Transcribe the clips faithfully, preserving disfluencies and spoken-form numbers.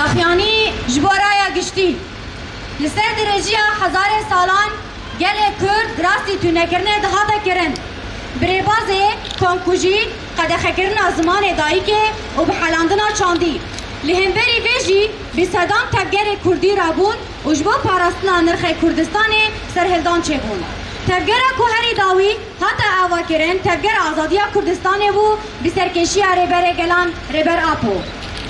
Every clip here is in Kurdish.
Afyanî ji bo raya giştî. Li ser dirêjiya hezarê salan gelê Kurd rastî tûnekirinê dihate kirin. Bi rêbazê komkujî, qedexekirina zimanê dayikê û bihelandina çandî. Li hemberî vê jî bi sedan tevgerê Kurdî rabûn û ji bo parastina nirxê Kurdistanê serhildan çêbûn. Tevgera ku herî dawî hate avakirin, tevgera azadiya Kurdistanê bû bi serkêşiya Rêberê Gelan Rêber Apo.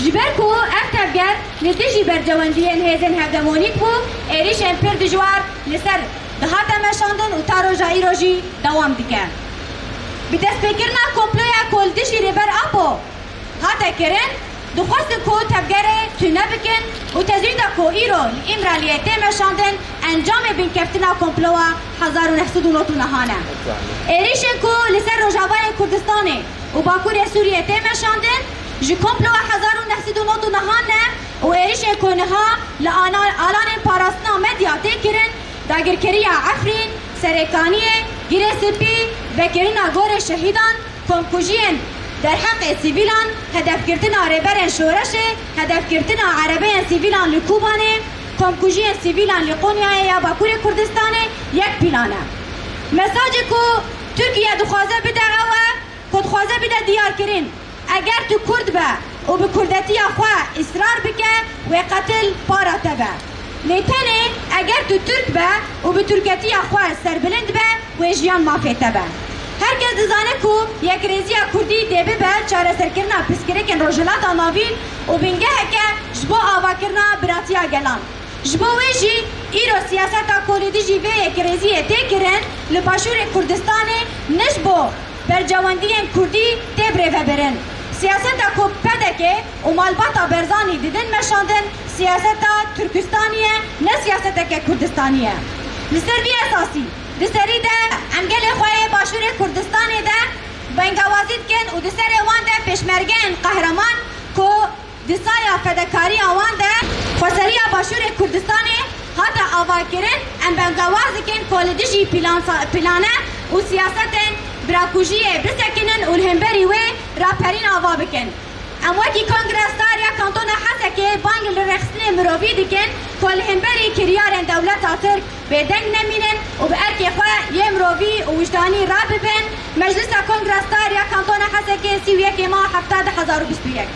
Ji ber ku ev tevger li dijî bercewendiyên hêzên hegemonîk bû, êrîşên pir dijwar li ser dihate meşandin û ta roja îro jî dewam dike. Bi destpêkirina komploya ku li dijî Rêber Apo hate kirin, dixwestin ku tevgerê tune bikin û tecrîda ku îro li Îmraliyê tê meşandin encamê binkeftina komploya hezar û neh sed û nod û nehan e. Êrîşên ku li ser Rojavayê Kurdistanê û Bakurê Sûriyê tê meşandin, ji komploya hezar û neh sed û nod û nehan ne û êrîşên ku niha li ana-, alanên parastina medya tê kirin, dagirkeriya Efrîn, Serêkaniyê, Girê Spî, vekirina Gorê Şehîdan, komkujiyên derheqê sivîlan, hedefgirtina rêberên şoreşê, hedefgirtina erebeyên sivîlan li Kobanê, komkujiyên sivîlan li Qonyayê ya Bakurê Kurdistanê yek plan e. Mesajê ku Tirkiye dixwaze bide ew e ku dixwaze bide diyarkirin, eger tu Kurd be û bi Kurdetiya xwe îsrar bike, wê qetil para te be. Lê tenê eger tu Tirk be û bi Tirketiya xwe serbilind be, wê jiyan mafê te be. Her kes dizane ku yekrêziya Kurdî dê bibe çareserkirina pirsgirêkên Rojhilata Navîn û bingeheke ji bo avakirina biratiya gelan. Ji bo wê jî îro siyaseta ku li dijî vê yekrêziyê tê kirin li Başûrê Kurdistanê ne ji bo bercewendiyên Kurdî tê birêvebirin. Siyaseta ku P D K û malbata Barzanî didin meşandin, siyaseta Tirkistanî ye, ne siyaseteke Kurdistanî ye. Li ser vî esasî, di serî de em gelê xwe yê Başûrê Kurdistanê de bengawazî dikin û di serê wan de pêşmergeyên qehreman ku di saya fedekariya wan de xweseriya Başûrê Kurdistanê hate avakirin, em bengawaz dikin ku li dijî plan-, plane û siyasetên birakujiyê bisekinin û li hemberî wê raperîn ava bikin. Em wekî Kongra Star ya Kantona Hesekê bang li rêxistinê mirovî dikin ku li hemberî kiryarên dewleta Tirk bêdeng nemînin û bi erkê xwe yê mirovî û wijdanî rabibin. Meclisa Kongra Star ya Kantona Hesekê sî û yekê meha hefta du hezar û bîst û yek.